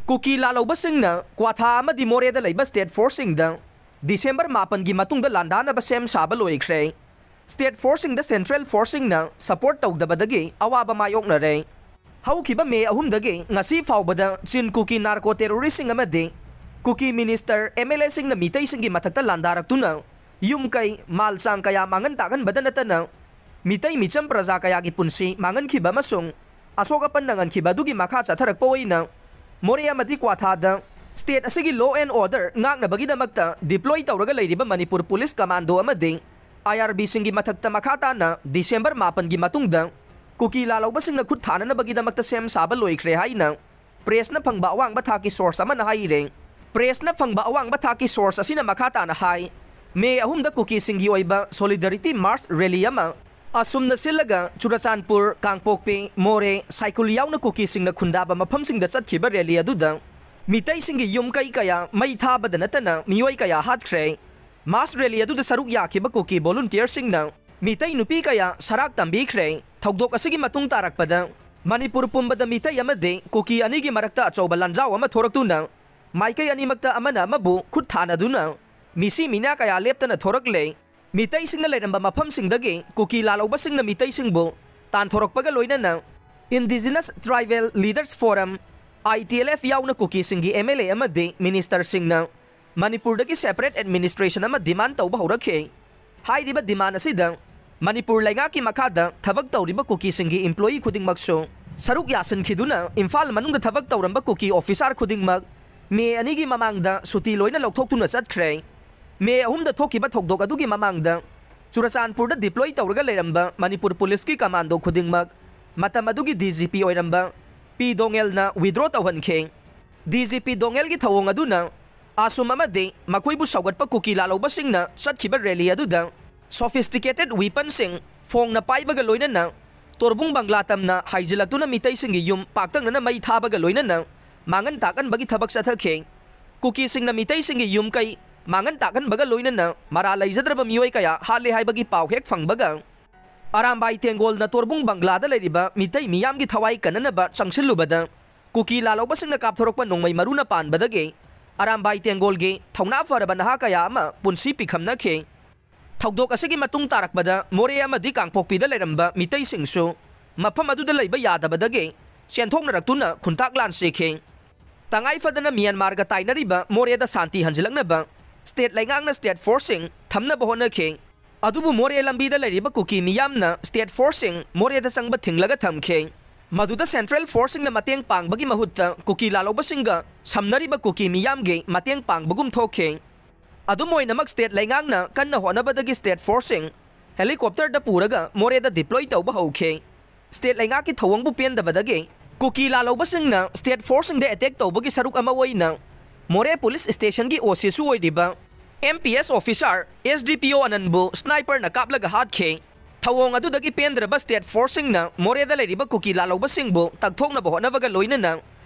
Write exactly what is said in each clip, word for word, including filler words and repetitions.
ꯀꯨꯀꯤ ꯂꯥꯜꯍꯧꯕꯁꯤꯡꯅ ꯀ꯭ꯋꯥꯊꯥ ꯑꯃꯗꯤ ꯃꯣꯔꯦꯗ ꯂꯩꯕ ꯁ꯭ꯇꯦꯠ ꯐꯣꯔꯁꯁꯤꯡꯗ ꯗꯤꯁꯦꯝꯕꯔ ꯃꯥꯄꯟꯒꯤ ꯃꯇꯨꯡꯗ ꯂꯥꯟꯗꯥꯅꯕ ꯁꯦꯝ ꯁꯥꯕ ꯂꯣꯏꯈ꯭ꯔꯦ꯫ ꯁ꯭ꯇꯦꯠ ꯐꯣꯔꯁꯁꯤꯡꯗ ꯁꯦꯟꯇ꯭ꯔꯦꯜ ꯐꯣꯔꯁꯁꯤꯡꯅ ꯁꯄꯣꯔꯠ ꯇꯧꯗꯕꯗꯒꯤ ꯑꯋꯥꯕ ꯃꯥꯌꯣꯛꯅꯔꯦ꯫ ꯍꯧꯈꯤꯕ ꯃꯦ ꯑꯍꯨꯝꯗꯒꯤ ꯉꯁꯤ ꯐꯥꯎꯕꯗ ꯆꯤꯟ ꯀꯨꯀꯤ ꯅꯥꯔꯀꯣ ꯇꯦꯔꯣꯔꯤꯁꯁꯤꯡ ꯑꯃꯗꯤ ꯀꯨꯀꯤ ꯃꯤꯅꯤꯁꯇꯔ, ꯑꯦꯝ ꯑꯦꯜ ꯑꯦꯁꯤꯡꯅ ꯃꯤꯇꯩꯁꯤꯡꯒꯤ ꯃꯊꯛꯇ ꯂꯥꯟꯗꯥꯔꯛꯇꯨꯅ ꯌꯨꯝ ꯀꯩ, ꯃꯥꯜ ꯆꯥꯡ ꯀꯌꯥ ꯃꯥꯡꯍꯟ ꯇꯥꯛꯍꯟꯕꯗ ꯅꯠꯇꯅ ꯃꯤꯇꯩ ꯃꯤꯆꯝ ꯄ꯭ꯔꯖꯥ ꯀꯌꯥꯒꯤ ꯄꯨꯟꯁꯤ ꯃꯥꯡꯍꯟꯈꯤꯕ ꯑꯃꯁꯨꯡ ꯑꯁꯣꯛ ꯑꯄꯟ ꯅꯪꯍꯟꯈꯤꯕ ꯑꯗꯨꯒꯤ ꯃꯈꯥ ꯆꯠꯊꯔꯛꯄ ꯑꯣꯏꯅ ꯃꯣꯔꯦ ꯑꯃꯗꯤ ꯀ꯭ꯋꯥꯊꯥꯗ ꯁ꯭ꯇꯦꯠ ꯑꯁꯤꯒꯤ law and order ꯉꯥꯛꯅꯕꯒꯤꯗꯃꯛꯇ deploy ꯇꯧꯔꯒ ꯂꯩꯔꯤꯕ ꯃꯅꯤꯄꯨꯔ ꯄꯨꯂꯤꯁ ꯀꯃꯥꯟꯗꯣ ꯑꯃꯗꯤ ꯑꯥꯏ ꯑꯥꯔ ꯕꯤꯁꯤꯡꯒꯤ ꯃꯊꯛꯇ ꯃꯈꯥ ꯇꯥꯅ ꯗꯤꯁꯦꯝꯕꯔ ꯃꯥꯄꯟꯒꯤ ꯃꯇꯨꯡꯗ ꯀꯨꯀꯤ ꯂꯥꯜꯍꯧꯕꯁꯤꯡꯅ ꯈꯨꯠ ꯊꯥꯅꯅꯕꯒꯤꯗꯃꯛꯇ ꯁꯦꯝ ꯁꯥꯕ ꯂꯣꯏꯈ꯭ꯔꯦ ꯍꯥꯏꯅ ꯄ꯭ꯔꯦꯁꯅ ꯐꯪꯕ ꯑꯋꯥꯡꯕ ꯊꯥꯛꯀꯤ ꯁꯣꯔꯁ ꯑꯃꯅ ꯍꯥꯏꯔꯦ꯫ ꯄ꯭ꯔꯦꯁꯅ ꯐꯪꯕ ꯑꯋꯥꯡꯕ ꯊꯥꯛꯀꯤ ꯁꯣꯔꯁ ꯑꯁꯤꯅ ꯃꯈꯥ ꯇꯥꯅ ꯍꯥꯏ, ꯃꯦ ꯑꯍꯨꯝꯗ ꯀꯨꯀꯤꯁꯤꯡꯒꯤ ꯑꯣꯏꯕ ꯁꯣꯂꯤꯗꯥꯔꯤꯇꯤ ꯃꯥꯔꯆ ꯔꯦꯂꯤ ꯑꯃ ꯑꯁꯨꯝꯅ ꯁꯤꯜꯂꯒ ꯆꯨꯔꯆꯥꯟꯄꯨꯔ, ꯀꯥꯡꯄꯣꯛꯄꯤ, ꯃꯣꯔꯦ, ꯁꯥꯏꯀꯨꯜ ꯌꯥꯎꯅ ꯀꯨꯀꯤꯁꯤꯡꯅ ꯈꯨꯟꯗꯥꯕ ꯃꯐꯝꯁꯤꯡꯗ ꯆꯠꯈꯤꯕ ꯔꯦꯂꯤ ꯑꯗꯨꯗ ꯃꯤꯇꯩꯁꯤꯡꯒꯤ ꯌꯨꯝ ꯀꯩ ꯀꯌꯥ ꯃꯩ ꯊꯥꯕꯗ ꯅꯠꯇꯅ ꯃꯤꯑꯣꯏ ꯀꯌꯥ ꯍꯥꯠꯈ꯭ꯔꯦ꯫ ꯃꯥꯔꯆ ꯔꯦꯂꯤ ꯑꯗꯨꯗ ꯁꯔꯨꯛ ꯌꯥꯈꯤꯕ ꯀꯨꯀꯤ ꯚꯣꯂꯨꯟꯇꯤꯌꯔꯁꯤꯡꯅ ꯃꯤꯇꯩ ꯅꯨꯄꯤ ꯀꯌꯥ ꯁꯔꯥꯛ ꯇꯝꯕꯤꯈ꯭ꯔꯦ꯫ ꯊꯧꯗꯣꯛ ꯑꯁꯤꯒꯤ ꯃꯇꯨꯡ ꯇꯥꯔꯛꯄꯗ ꯃꯅꯤꯄꯨꯔ ꯄꯨꯝꯕꯗ ꯃꯤꯇꯩ ꯑꯃꯗꯤ ꯀꯨꯀꯤ ꯑꯅꯤꯒꯤ ꯃꯔꯛꯇ ꯑꯆꯧꯕ ꯂꯥꯟꯖꯥꯎ ꯑꯃ ꯊꯣꯔꯛꯇꯨꯅ ꯃꯥꯏꯀꯩ ꯑꯅꯤꯃꯛꯇ ꯑꯃꯅ ꯑꯃꯕꯨ ꯈꯨꯠ ꯊꯥꯅꯗꯨꯅ ꯃꯤꯁꯤ ꯃꯤꯅꯥ ꯀꯌꯥ ꯂꯦꯞꯇꯅ ꯊꯣꯔꯛꯂꯦ꯫ ꯃꯤꯇꯩꯁꯤꯡꯅ ꯂꯩꯔꯝꯕ ꯃꯐꯝꯁꯤꯡꯗꯒꯤ ꯀꯨꯀꯤ ꯂꯥꯜꯍꯧꯕꯁꯤꯡꯅ ꯃꯤꯇꯩꯁꯤꯡꯕꯨ ꯇꯥꯟꯊꯣꯔꯛꯄꯒ ꯂꯣꯏꯅꯅ Indigenous Tribal Leaders Forum, I T L F, ꯌꯥꯎꯅ ꯀꯨꯀꯤꯁꯤꯡꯒꯤ ꯑꯦꯝ ꯑꯦꯜ ꯑꯦ ꯑꯃꯗꯤ ꯃꯤꯅꯤꯁꯇꯔꯁꯤꯡꯅ ꯃꯅꯤꯄꯨꯔꯗꯒꯤ separate administration ꯑꯃ demand ꯇꯧꯕ ꯍꯧꯔꯛꯈꯤ꯫ ꯍꯥꯏꯔꯤꯕ demand ꯑꯁꯤꯗ ꯃꯅꯤꯄꯨꯔ ꯂꯩꯉꯥꯛꯀꯤ ꯃꯈꯥꯗ ꯊꯕꯛ ꯇꯧꯔꯤꯕ ꯀꯨꯀꯤꯁꯤꯡꯒꯤ employee ꯈꯨꯗꯤꯡꯃꯛꯁꯨ ꯁꯔꯨꯛ ꯌꯥꯁꯤꯟꯈꯤꯗꯨꯅ ꯏꯝꯐꯥꯜ ꯃꯅꯨꯡꯗ ꯊꯕꯛ ꯇꯧꯔꯝꯕ ꯀꯨꯀꯤ officer ꯈꯨꯗꯤꯡꯃꯛ ꯃꯦ ꯑꯅꯤꯒꯤ ꯃꯃꯥꯡꯗ ꯁꯨꯇꯤ ꯂꯣꯏꯅ ꯂꯧꯊꯣꯛꯇꯨꯅ ꯆꯠꯈ꯭ꯔꯦ꯫ ꯃꯦ ꯑꯍꯨꯝꯗ ꯊꯣꯛꯈꯤꯕ ꯊꯧꯗꯣꯛ ꯑꯗꯨꯒꯤ ꯃꯃꯥꯡꯗ ꯆꯨꯔꯆꯥꯟꯄꯨꯔꯗ deploy ꯇꯧꯔꯒ ꯂꯩꯔꯝꯕ ꯃꯅꯤꯄꯨꯔ ꯄꯨꯂꯤꯁꯀꯤ ꯀꯃꯥꯟꯗꯣ ꯈꯨꯗꯤꯡꯃꯛ ꯃꯇꯝ ꯑꯗꯨꯒꯤ ꯗꯤ ꯖꯤ ꯄꯤ ꯑꯣꯏꯔꯝꯕ ꯄꯤ ꯗꯣꯉꯦꯜꯅ withdraw ꯇꯧꯍꯟꯈꯤ꯫ ꯗꯤ ꯖꯤ ꯄꯤ ꯗꯣꯉꯦꯜꯒꯤ ꯊꯧꯑꯣꯡ ꯑꯗꯨꯅ ꯑꯁꯨꯝ ꯑꯃꯗꯤ ꯃꯈꯣꯏꯕꯨ ꯁꯧꯒꯠꯄ ꯀꯨꯀꯤ ꯂꯥꯜꯍꯧꯕꯁꯤꯡꯅ ꯆꯠꯈꯤꯕ ꯔꯦꯂꯤ ꯑꯗꯨꯗ sophisticated weaponꯁꯤꯡ ꯐꯣꯡꯅ ꯄꯥꯏꯕꯒ ꯂꯣꯏꯅꯅ ꯇꯣꯔꯕꯨꯡ ꯕꯪꯒ꯭ꯂꯥ ꯇꯝꯅ ꯍꯥꯏꯖꯤꯜꯂꯛꯇꯨꯅ ꯃꯤꯇꯩꯁꯤꯡꯒꯤ ꯌꯨꯝ ꯄꯥꯛꯇꯛꯅꯅ ꯃꯩ ꯊꯥꯕꯒ ꯂꯣꯏꯅꯅ ꯃꯥꯡꯍꯟ ꯇꯥꯛꯍꯟꯕꯒꯤ ꯊꯕꯛ ꯆꯠꯊꯈꯤ꯫ ꯀꯨꯀꯤꯁꯤꯡꯅ ꯃꯤꯇꯩꯁꯤꯡꯒꯤ ꯌꯨꯝ ꯀꯩ ꯃꯥꯡꯍꯟ ꯇꯥꯛꯍꯟꯕꯒ ꯂꯣꯏꯅꯅ ꯃꯔꯥ ꯂꯩꯖꯗ꯭ꯔꯕ ꯃꯤꯑꯣꯏ ꯀꯌꯥ ꯍꯥꯠꯂꯦ ꯍꯥꯏꯕꯒꯤ ꯄꯥꯎ ꯍꯦꯛ ꯐꯪꯕꯒ ꯑꯔꯥꯝꯕꯥꯏ ꯇꯦꯡꯒꯣꯜꯅ ꯇꯣꯔꯕꯨꯡ ꯕꯪꯒ꯭ꯂꯥꯗ ꯂꯩꯔꯤꯕ ꯃꯤꯇꯩ ꯃꯤꯌꯥꯝꯒꯤ ꯊꯋꯥꯏ ꯀꯟꯅꯅꯕ ꯆꯪꯁꯤꯜꯂꯨꯕꯗ ꯀꯨꯀꯤ ꯂꯥꯜꯍꯧꯕꯁꯤꯡꯅ ꯀꯥꯞꯊꯣꯔꯛꯄ ꯅꯣꯡꯃꯩ ꯃꯔꯨꯅ ꯄꯥꯟꯕꯗꯒꯤ ꯑꯔꯥꯝꯕꯥꯏ ꯇꯦꯡꯒꯣꯜꯒꯤ ꯊꯧꯅꯥ ꯐꯔꯕ ꯅꯍꯥ ꯀꯌꯥ ꯑꯃ ꯄꯨꯟꯁꯤ ꯄꯤꯈꯝꯅꯈꯤ꯫ ꯊꯧꯗꯣꯛ ꯑꯁꯤꯒꯤ ꯃꯇꯨꯡ ꯇꯥꯔꯛꯄꯗ ꯃꯣꯔꯦ ꯑꯃꯗꯤ ꯀꯥꯡꯄꯣꯛꯄꯤꯗ ꯂꯩꯔꯝꯕ ꯃꯤꯇꯩꯁꯤꯡꯁꯨ ꯃꯐꯝ ꯑꯗꯨꯗ ꯂꯩꯕ ꯌꯥꯗꯕꯗꯒꯤ ꯆꯦꯟꯊꯣꯛꯅꯔꯛꯇꯨꯅ ꯈꯨꯟꯇꯥꯛ ꯂꯥꯟ ꯁꯤꯈꯤ꯫ ꯇꯉꯥꯏ ꯐꯗꯅ ꯃ꯭ꯌꯥꯟꯃꯥꯔꯒ ꯇꯥꯏꯅꯔꯤꯕ ꯃꯣꯔꯦꯗ ꯁꯥꯟꯇꯤ ꯍꯟꯖꯤꯜꯂꯛꯅꯕ ꯁ꯭ꯇꯦꯠ ꯂꯩꯉꯥꯛꯅ ꯁ꯭ꯇꯦꯠ ꯐꯣꯔꯁꯁꯤꯡ ꯊꯝꯅꯕ ꯍꯣꯠꯅꯈꯤ꯫ ꯑꯗꯨꯕꯨ ꯃꯣꯔꯦ ꯂꯝꯕꯤꯗ ꯂꯩꯔꯤꯕ ꯀꯨꯀꯤ ꯃꯤꯌꯥꯝꯅ ꯁ꯭ꯇꯦꯠ ꯐꯣꯔꯁꯁꯤꯡ ꯃꯣꯔꯦꯗ ꯆꯪꯕ ꯊꯤꯡꯂꯒ ꯊꯝꯈꯤ꯫ ꯃꯗꯨꯗ ꯁꯦꯟꯇ꯭ꯔꯦꯜ ꯐꯣꯔꯁꯁꯤꯡꯅ ꯃꯇꯦꯡ ꯄꯥꯡꯕꯒꯤ ꯃꯍꯨꯠꯇ ꯀꯨꯀꯤ ꯂꯥꯜꯍꯧꯕꯁꯤꯡꯒ ꯁꯝꯅꯔꯤꯕ ꯀꯨꯀꯤ ꯃꯤꯌꯥꯝꯒꯤ ꯃꯇꯦꯡ ꯄꯥꯡꯕꯒꯨꯝ ꯊꯣꯛꯈꯤ꯫ ꯑꯗꯨꯝ ꯑꯣꯏꯅꯃꯛ ꯁ꯭ꯇꯦꯠ ꯂꯩꯉꯥꯛꯅ ꯀꯟꯅ ꯍꯣꯠꯅꯕꯗꯒꯤ ꯁ꯭ꯇꯦꯠ ꯐꯣꯔꯁꯁꯤꯡ ꯍꯦꯂꯤꯀꯣꯞꯇꯔꯗ ꯄꯨꯔꯒ ꯃꯣꯔꯦꯗ ꯗꯤꯄ꯭ꯂꯣꯏ ꯇꯧꯕ ꯍꯧꯈꯤ꯫ ꯁ꯭ꯇꯦꯠ ꯂꯩꯉꯥꯛꯀꯤ ꯊꯧꯑꯣꯡꯕꯨ ꯄꯦꯟꯗꯕꯗꯒꯤ ꯀꯨꯀꯤ ꯂꯥꯜꯍꯧꯕꯁꯤꯡꯅ ꯁ꯭ꯇꯦꯠ ꯐꯣꯔꯁꯁꯤꯡꯗ ꯑꯦꯇꯦꯛ ꯇꯧꯕꯒꯤ ꯁꯔꯨꯛ ꯑꯃ ꯑꯣꯏꯅ ꯃꯣꯔꯦ ꯄꯨꯂꯤꯁ ꯁ꯭ꯇꯦꯁꯟꯒꯤ ꯑꯣ ꯁꯤꯁꯨ ꯑꯣꯏꯔꯤꯕ M P S officer S D ꯄꯤ ꯑꯣ ꯑꯅꯟꯕꯨ ꯁ꯭ꯅꯥꯏꯄꯔꯅ ꯀꯥꯞꯂꯒ ꯍꯥꯠꯈꯤ꯫ ꯊꯧꯑꯣꯡ ꯑꯗꯨꯗꯒꯤ ꯄꯦꯟꯗ꯭ꯔꯕ ꯁ꯭ꯇꯦꯠ ꯐꯣꯔꯁꯁꯤꯡꯅ ꯃꯣꯔꯦꯗ ꯂꯩꯔꯤꯕ ꯀꯨꯀꯤ ꯂꯥꯜꯍꯧꯕꯁꯤꯡꯕꯨ ꯇꯛꯊꯣꯛꯅꯕ ꯍꯣꯠꯅꯕꯒ ꯂꯣꯏꯅꯅ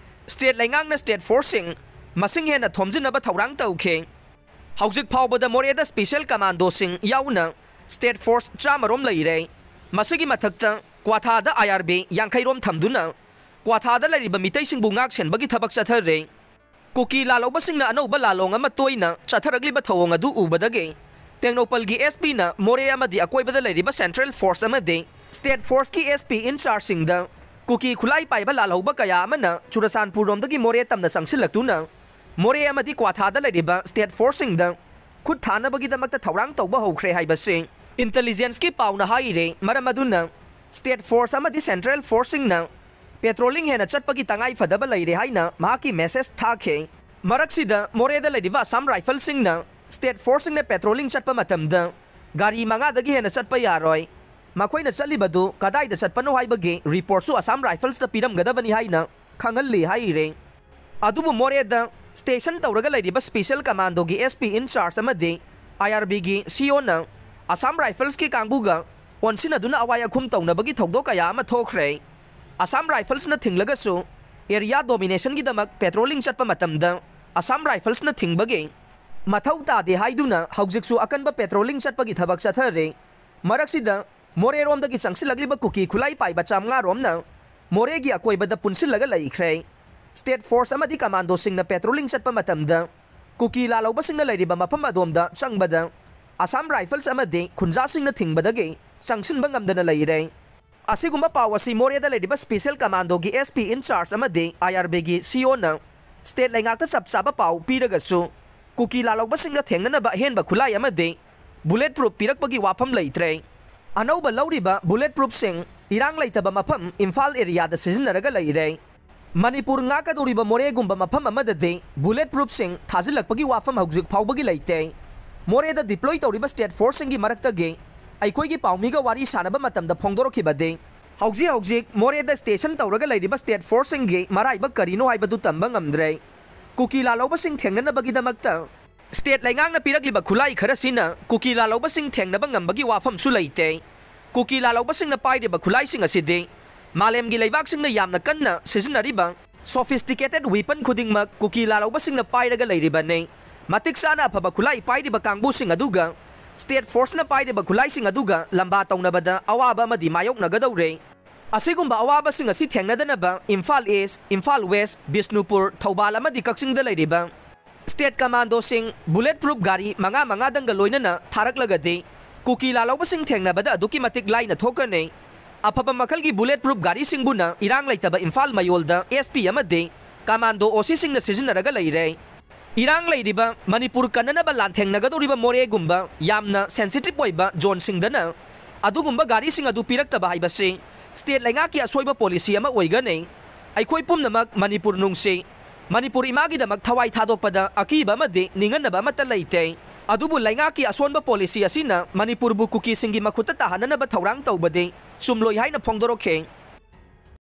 ꯁ꯭ꯇꯦꯠ ꯂꯩꯉꯥꯛꯅ ꯁ꯭ꯇꯦꯠ ꯐꯣꯔꯁꯁꯤꯡ ꯃꯁꯤꯡ ꯍꯦꯟꯅ ꯊꯣꯝꯖꯤꯟꯅꯕ ꯊꯧꯔꯥꯡ ꯇꯧꯈꯤ꯫ ꯍꯧꯖꯤꯛ ꯐꯥꯎꯕꯗ ꯃꯣꯔꯦꯗ ꯁ꯭ꯄꯤꯁꯦꯜ ꯀꯃꯥꯟꯗꯣꯁꯤꯡ ꯌꯥꯎꯅ ꯁ꯭ꯇꯦꯠ ꯐꯣꯔꯁ ꯆꯥꯝꯃ ꯔꯣꯝ ꯂꯩꯔꯦ꯫ ꯃꯁꯤꯒꯤ ꯃꯊꯛꯇ ꯀ꯭ꯋꯥꯊꯥꯗ ꯑꯥꯏ ꯑꯥꯔ ꯕꯤ ꯌꯥꯡꯈꯩ ꯔꯣꯝ ꯊꯝꯗꯨꯅ ꯀ꯭ꯋꯥꯊꯥꯗ ꯂꯩꯔꯤꯕ ꯃꯤꯇꯩꯁꯤꯡꯕꯨ ꯉꯥꯛ ꯁꯦꯟꯕꯒꯤ ꯊꯕꯛ ꯆꯠꯊꯔꯦ꯫ ꯀꯨꯀꯤ ꯂꯥꯜꯍꯧꯕꯁꯤꯡꯅ ꯑꯅꯧꯕ ꯂꯥꯜꯂꯣꯡ ꯑꯃ ꯇꯣꯏꯅ ꯆꯠꯊꯔꯛꯂꯤꯕ ꯊꯧꯑꯣꯡ ꯑꯗꯨ ꯎꯕꯗꯒꯤ ꯇꯦꯡꯅꯧꯄꯜꯒꯤ ꯑꯦꯁ ꯄꯤꯅ ꯃꯣꯔꯦ ꯑꯃꯗꯤ ꯑꯀꯣꯏꯕꯗ ꯂꯩꯔꯤꯕ ꯁꯦꯟꯇ꯭ꯔꯦꯜ ꯐꯣꯔꯁ ꯑꯃꯗꯤ ꯁ꯭ꯇꯦꯠ ꯐꯣꯔꯁꯀꯤ ꯑꯦꯁ ꯄꯤ ꯏꯟꯆꯥꯔꯖꯁꯤꯡꯗ ꯀꯨꯀꯤ ꯈꯨꯠꯂꯥꯏ ꯄꯥꯏꯕ ꯂꯥꯜꯍꯧꯕ ꯀꯌꯥ ꯑꯃꯅ ꯆꯨꯔꯆꯥꯟꯄꯨꯔꯔꯣꯝꯗꯒꯤ ꯃꯣꯔꯦ ꯇꯝꯅ ꯆꯪꯁꯤꯜꯂꯛꯇꯨꯅ ꯃꯣꯔꯦ ꯑꯃꯗꯤ ꯀ꯭ꯋꯥꯊꯥꯗ ꯂꯩꯔꯤꯕ ꯁ꯭ꯇꯦꯠ ꯐꯣꯔꯁꯁꯤꯡꯗ ꯈꯨꯠ ꯊꯥꯅꯕꯒꯤꯗꯃꯛꯇ ꯊꯧꯔꯥꯡ ꯇꯧꯕ ꯍꯧꯈ꯭ꯔꯦ ꯍꯥꯏꯕꯁꯤ ꯏꯟꯇꯦꯂꯤꯖꯦꯟꯁꯀꯤ ꯄꯥꯎꯅ ꯍꯥꯏꯔꯤ꯫ ꯃꯔꯝ ꯑꯗꯨꯅ ꯁ꯭ꯇꯦꯠ ꯐꯣꯔꯁ ꯑꯃꯗꯤ ꯁꯦꯟꯇ꯭ꯔꯦꯜ ꯐꯣꯔꯁꯁꯤꯡꯅ ꯄꯦꯇ꯭ꯔꯣꯂꯤꯡ ꯍꯦꯟꯅ ꯆꯠꯄꯒꯤ ꯇꯉꯥꯏ ꯐꯗꯕ ꯂꯩꯔꯦ ꯍꯥꯏꯅ ꯃꯍꯥꯛꯀꯤ ꯃꯦꯁꯦꯖ ꯊꯥꯈꯤ꯫ ꯃꯔꯛꯁꯤꯗ ꯃꯣꯔꯦꯗ ꯂꯩꯔꯤꯕ ꯑꯁꯥꯝ ꯔꯥꯏꯐꯜꯁꯤꯡꯅ ꯁ꯭ꯇꯦꯠ ꯐꯣꯔꯁꯁꯤꯡꯅ ꯄꯦꯇ꯭ꯔꯣꯂꯤꯡ ꯆꯠꯄ ꯃꯇꯝꯗ ꯒꯥꯔꯤ ꯃꯉꯥꯗꯒꯤ ꯍꯦꯟꯅ ꯆꯠꯄ ꯌꯥꯔꯣꯏ, ꯃꯈꯣꯏꯅ ꯆꯠꯂꯤꯕꯗꯨ ꯀꯗꯥꯏꯗ ꯆꯠꯄꯅꯣ ꯍꯥꯏꯕꯒꯤ ꯔꯤꯄꯣꯔꯠꯁꯨ ꯑꯁꯥꯝ ꯔꯥꯏꯐꯜꯁꯇ ꯄꯤꯔꯝꯒꯗꯕꯅꯤ ꯍꯥꯏꯅ ꯈꯪꯍꯜꯂꯤ ꯍꯥꯏꯔꯦ꯫ ꯑꯗꯨꯕꯨ ꯃꯣꯔꯦꯗ ꯁ꯭ꯇꯦꯁꯟ ꯇꯧꯔꯒ ꯂꯩꯔꯤꯕ ꯁ꯭ꯄꯤꯁꯦꯜ ꯀꯃꯥꯟꯗꯣꯒꯤ ꯑꯦꯁ ꯄꯤ ꯏꯟꯆꯥꯔꯖ ꯑꯃꯗꯤ ꯑꯥꯏ ꯑꯥꯔ ꯕꯤꯒꯤ ꯁꯤ ꯏ ꯑꯣꯅ ꯑꯁꯥꯝ ꯔꯥꯏꯐꯜꯁꯀꯤ ꯀꯥꯡꯕꯨꯒ ꯑꯣꯟꯁꯤꯟꯅꯗꯨꯅ ꯑꯋꯥꯏ ꯑꯈꯨꯝ ꯇꯧꯅꯕꯒꯤ ꯊꯧꯗꯣꯛ ꯀꯌꯥ ꯑꯃ ꯊꯣꯛꯈ꯭ꯔꯦ꯫ ꯑꯁꯥꯝ ꯔꯥꯏꯐꯜꯁꯅ ꯊꯤꯡꯂꯒꯁꯨ ꯑꯦꯔꯤꯌꯥ ꯗꯣꯃꯤꯅꯦꯁꯟꯒꯤꯗꯃꯛ ꯄꯦꯇ꯭ꯔꯣꯂꯤꯡ ꯆꯠꯄ ꯃꯇꯝꯗ ꯑꯁꯥꯝ ꯔꯥꯏꯐꯜꯁꯅ ꯊꯤꯡꯕꯒꯤ ꯃꯊꯧ ꯇꯥꯗꯦ ꯍꯥꯏꯗꯨꯅ ꯍꯧꯖꯤꯛꯁꯨ ꯑꯀꯟꯕ ꯄꯦꯇ꯭ꯔꯣꯂꯤꯡ ꯆꯠꯄꯒꯤ ꯊꯕꯛ ꯆꯠꯊꯔꯤ꯫ ꯃꯔꯛꯁꯤꯗ ꯃꯣꯔꯦꯔꯣꯝꯗꯒꯤ ꯆꯪꯁꯤꯜꯂꯛꯂꯤꯕ ꯀꯨꯀꯤ ꯈꯨꯠꯂꯥꯏ ꯄꯥꯏꯕ ꯆꯥꯝꯃꯉꯥ ꯔꯣꯝꯅ ꯃꯣꯔꯦꯒꯤ ꯑꯀꯣꯏꯕꯗ ꯄꯨꯟꯁꯤꯜꯂꯒ ꯂꯩꯈ꯭ꯔꯦ꯫ State Force ꯑꯃꯗꯤ commandoꯁꯤꯡꯅ patrolling ꯆꯠꯄ ꯃꯇꯝꯗ ꯀꯨꯀꯤ ꯂꯥꯜꯍꯧꯕꯁꯤꯡꯅ ꯂꯩꯔꯤꯕ ꯃꯐꯝ ꯑꯗꯣꯝꯗ ꯆꯪꯕꯗ Assam Rifles ꯑꯃꯗꯤ ꯈꯨꯟꯖꯥꯁꯤꯡꯅ ꯊꯤꯡꯕꯗꯒꯤ ꯆꯪꯁꯤꯟꯕ ꯉꯝꯗꯅ ꯂꯩꯔꯦ꯫ ꯑꯁꯤꯒꯨꯝꯕ ꯄꯥꯎ ꯑꯁꯤ ꯃꯣꯔꯦꯗ ꯂꯩꯔꯤꯕ Special Commandoꯒꯤ S P in charge ꯑꯃꯗꯤ I R Bꯒꯤ C Oꯅ state ꯂꯩꯉꯥꯛꯇ ꯆꯞ ꯆꯥꯕ ꯄꯥꯎ ꯄꯤꯔꯒꯁꯨ, ꯀꯨꯀꯤ ꯂꯥꯜꯍꯧꯕꯁꯤꯡꯅ ꯊꯦꯡꯅꯅꯕ ꯑꯍꯦꯟꯕ ꯈꯨꯠꯂꯥꯏ ꯑꯃꯗꯤ bullet proof ꯄꯤꯔꯛꯄꯒꯤ ꯋꯥꯐꯝ ꯂꯩꯇ꯭ꯔꯦ꯫ ꯑꯅꯧꯕ ꯂꯧꯔꯤꯕ bullet proofꯁꯤꯡ ꯏꯔꯥꯡ ꯂꯩꯇꯕ ꯃꯐꯝ ꯏꯝꯐꯥꯜ areaꯗ ꯁꯤꯖꯤꯟꯅꯔꯒ ꯂꯩꯔꯦ꯫ ꯃꯅꯤꯄꯨꯔ ꯉꯥꯛꯀꯗꯧꯔꯤꯕ ꯃꯣꯔꯦꯒꯨꯝꯕ ꯃꯐꯝ ꯑꯃꯗꯗꯤ bullet proofꯁꯤꯡ ꯊꯥꯖꯤꯜꯂꯛꯄꯒꯤ ꯋꯥꯐꯝ ꯍꯧꯖꯤꯛ ꯐꯥꯎꯕꯒꯤ ꯂꯩꯇꯦ꯫ ꯃꯣꯔꯦꯗ deploy ꯇꯧꯔꯤꯕ state forceꯁꯤꯡꯒꯤ ꯃꯔꯛꯇꯒꯤ ꯑꯩꯈꯣꯏꯒꯤ ꯄꯥꯎꯃꯤꯒ ꯋꯥꯔꯤ ꯁꯥꯟꯅꯕ ꯃꯇꯝꯗ ꯐꯣꯡꯗꯣꯔꯛꯈꯤꯕꯗꯤ, ꯍꯧꯖꯤꯛ ꯍꯧꯖꯤꯛ ꯃꯣꯔꯦꯗ station ꯇꯧꯔꯒ ꯂꯩꯔꯤꯕ state forceꯁꯤꯡꯒꯤ ꯃꯔꯥꯏꯕꯛ ꯀꯔꯤꯅꯣ ꯍꯥꯏꯕꯗꯨ ꯇꯝꯕ ꯉꯝꯗ꯭ꯔꯦ꯫ ꯀꯨꯀꯤ ꯂꯥꯜꯍꯧꯕꯁꯤꯡ ꯊꯦꯡꯅꯅꯕꯒꯤꯗꯃꯛꯇ state ꯂꯩꯉꯥꯛꯅ ꯄꯤꯔꯛꯂꯤꯕ ꯈꯨꯠꯂꯥꯏ ꯈꯔꯁꯤꯅ ꯀꯨꯀꯤ ꯂꯥꯜꯍꯧꯕꯁꯤꯡ ꯊꯦꯡꯅꯕ ꯉꯝꯕꯒꯤ ꯋꯥꯐꯝꯁꯨ ꯂꯩꯇꯦ꯫ ꯀꯨꯀꯤ ꯂꯥꯜꯍꯧꯕꯁꯤꯡꯅ ꯄꯥꯏꯔꯤꯕ ꯈꯨꯠꯂꯥꯏꯁꯤꯡ ꯑꯁꯤꯗꯤ ꯃꯥꯂꯦꯝꯒꯤ ꯂꯩꯕꯥꯛꯁꯤꯡꯅ ꯌꯥꯝꯅ ꯀꯟꯅ ꯁꯤꯖꯤꯟꯅꯔꯤꯕ sophisticated weapon ꯈꯨꯗꯤꯡꯃꯛ ꯀꯨꯀꯤ ꯂꯥꯜꯍꯧꯕꯁꯤꯡꯅ ꯄꯥꯏꯔꯒ ꯂꯩꯔꯤꯕꯅꯤ꯫ ꯃꯇꯤꯛ ꯆꯥꯅ ꯑꯐꯕ ꯈꯨꯠꯂꯥꯏ ꯄꯥꯏꯔꯤꯕ ꯀꯥꯡꯕꯨꯁꯤꯡ ꯑꯗꯨꯒ state forceꯅ ꯄꯥꯏꯔꯤꯕ ꯈꯨꯠꯂꯥꯏꯁꯤꯡ ꯑꯗꯨꯒ ꯂꯝꯕꯥ ꯇꯧꯅꯕꯗ ꯑꯋꯥꯕ ꯑꯃꯗꯤ ꯃꯥꯌꯣꯛꯅꯒꯗꯧꯔꯦ꯫ ꯑꯁꯤꯒꯨꯝꯕ ꯑꯋꯥꯕꯁꯤꯡ ꯑꯁꯤ ꯊꯦꯡꯅꯗꯅꯕ ꯏꯝꯐꯥꯜ East, ꯏꯝꯐꯥꯜ West, ꯕꯤꯁꯅꯨꯄꯨꯔ, ꯊꯧꯕꯥꯜ ꯑꯃꯗꯤ ꯀꯛꯆꯤꯡꯗ ꯂꯩꯔꯤꯕ state commandoꯁꯤꯡ bullet proof ꯒꯥꯔꯤ ꯃꯉꯥ ꯃꯉꯥꯗꯪꯒ ꯂꯣꯏꯅꯅ ꯊꯥꯔꯛꯂꯒꯗꯤ ꯀꯨꯀꯤ ꯂꯥꯜꯍꯧꯕꯁꯤꯡ ꯊꯦꯡꯅꯕꯗ ꯑꯗꯨꯛꯀꯤ ꯃꯇꯤꯛ ꯂꯥꯏꯅ ꯊꯣꯛꯀꯅꯤ꯫ ꯑꯐꯕ ꯃꯈꯜꯒꯤ bullet proof ꯒꯥꯔꯤꯁꯤꯡꯕꯨꯅ ꯏꯔꯥꯡ ꯂꯩꯇꯕ ꯏꯝꯐꯥꯜ ꯃꯌꯣꯜꯗ S P ꯑꯃꯗꯤ commando O Cꯁꯤꯡꯅ ꯁꯤꯖꯤꯟꯅꯔꯒ ꯂꯩꯔꯦ꯫ ꯏꯔꯥꯡ ꯂꯩꯔꯤꯕ ꯃꯅꯤꯄꯨꯔ ꯀꯟꯅꯅꯕ ꯂꯥꯟꯊꯦꯡꯅꯒꯗꯧꯔꯤꯕ ꯃꯣꯔꯦꯒꯨꯝꯕ ꯌꯥꯝꯅ sensitive ꯑꯣꯏꯕ zoneꯁꯤꯡꯗꯅ ꯑꯗꯨꯒꯨꯝꯕ ꯒꯥꯔꯤꯁꯤꯡ ꯑꯗꯨ ꯄꯤꯔꯛꯇꯕ ꯍꯥꯏꯕꯁꯤ state ꯂꯩꯉꯥꯛꯀꯤ ꯑꯁꯣꯏꯕ policy ꯑꯃ ꯑꯣꯏꯒꯅꯤ꯫ ꯑꯩꯈꯣꯏ ꯄꯨꯝꯅꯃꯛ ꯃꯅꯤꯄꯨꯔ ꯅꯨꯡꯁꯤ꯫ ꯃꯅꯤꯄꯨꯔ ꯏꯃꯥꯒꯤꯗꯃꯛ ꯊꯋꯥꯏ ꯊꯥꯗꯣꯛꯄꯗ ꯑꯀꯤꯕ ꯑꯃꯗꯤ ꯅꯤꯡꯍꯟꯅꯕ ꯑꯃꯠꯇ ꯂꯩꯇꯦ꯫ ꯑꯗꯨꯕꯨ ꯂꯩꯉꯥꯛꯀꯤ ꯑꯁꯣꯟꯕ policy ꯑꯁꯤꯅ ꯃꯅꯤꯄꯨꯔꯕꯨ ꯀꯨꯀꯤꯁꯤꯡꯒꯤ ꯃꯈꯨꯠꯇ ꯇꯥꯍꯟꯅꯅꯕ ꯊꯧꯔꯥꯡ ꯇꯧꯕꯗꯤ ꯆꯨꯝꯂꯣꯏ ꯍꯥꯏꯅ ꯐꯣꯡꯗꯣꯔꯛꯈꯤ꯫